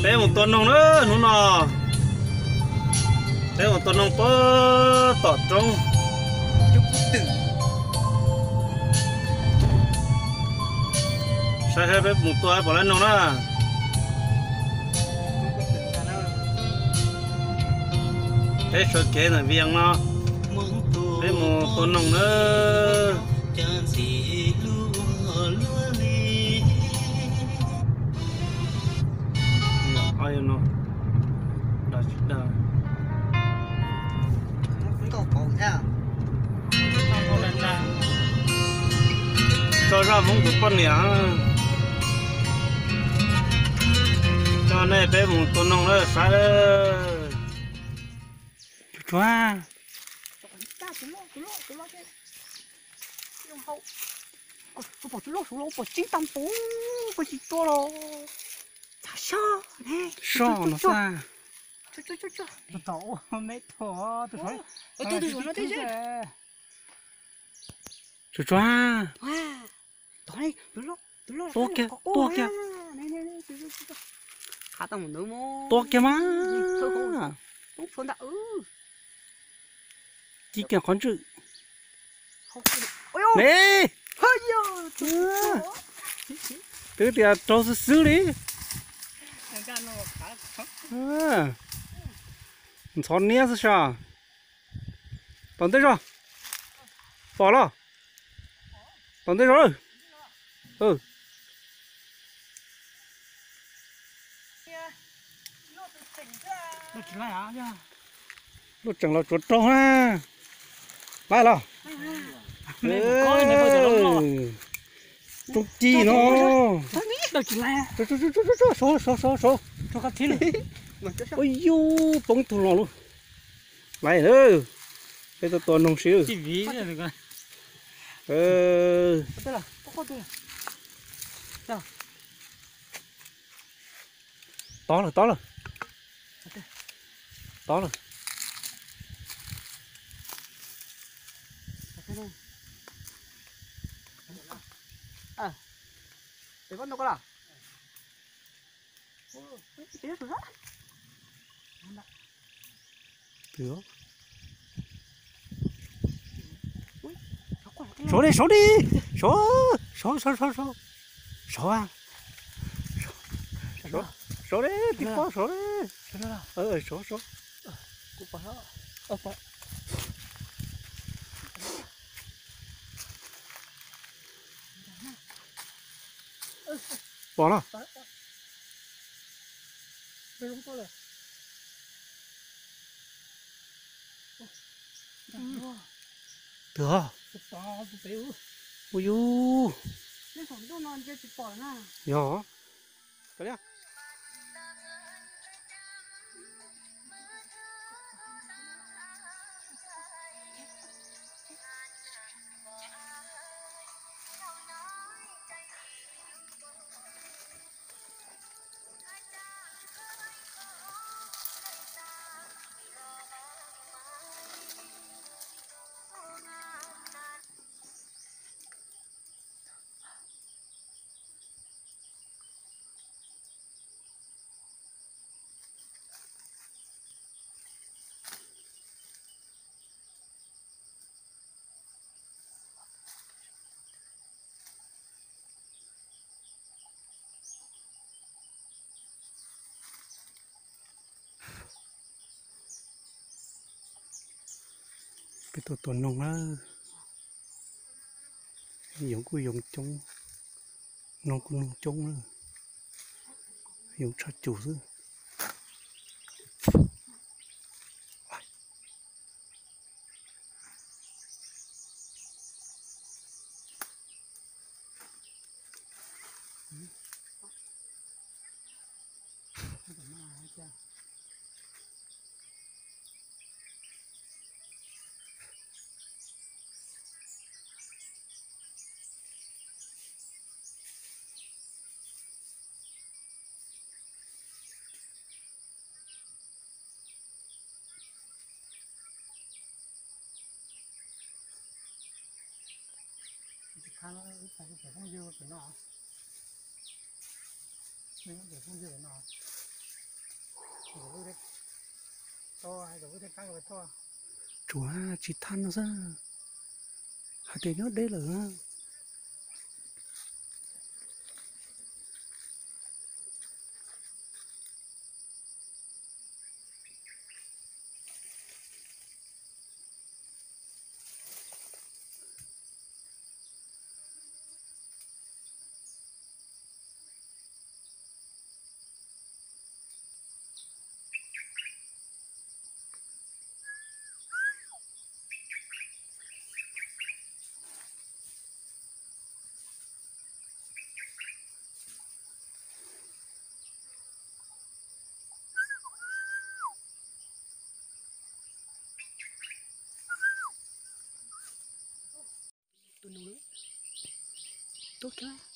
Peb mus tua noog na hnub no. Peb mus tua noog puag tom roob. Saib saib peb mus tua puas tau noog na. Peb sawv kev ntawm Vias no, peb mus tua noog na. Tso zaj Hmoob tus poj niam, coj nej peb mus tua noog na saib. Tsuag tsuag. Soj no xwb. Tsuag tsuag. Tua kiag, tua kiag. Tua kiag mas. Ci kiag qhov ntswg ne. Twb tias raug xwb xwb li. Ntxhov niab xwb sas. Tom ntej zog. Pom los. Tom ntej zog. Luaj tseem los tsuav raug na. Laiv los. Roob ci no. Ua yus poob tug los lawm. Laiv, peb tuaj tua noog sib. Tob lawm, tob lawm. Tob lawm. Saud li, saud li, saud, saud, saud, saud, saud, saud, saud, saud, saud li, tib pob saud li, saud, saud. Pom los. Twg os? Ua yus. Yog. Peb tuaj tua noog na. Yoov kuj yoov coob, noog kuj noog coob na. Yoov tshaj cum xwb. Tsuav tsis thaj no xwb, hais tias nyob deb lawm. Tus nus, tub kab,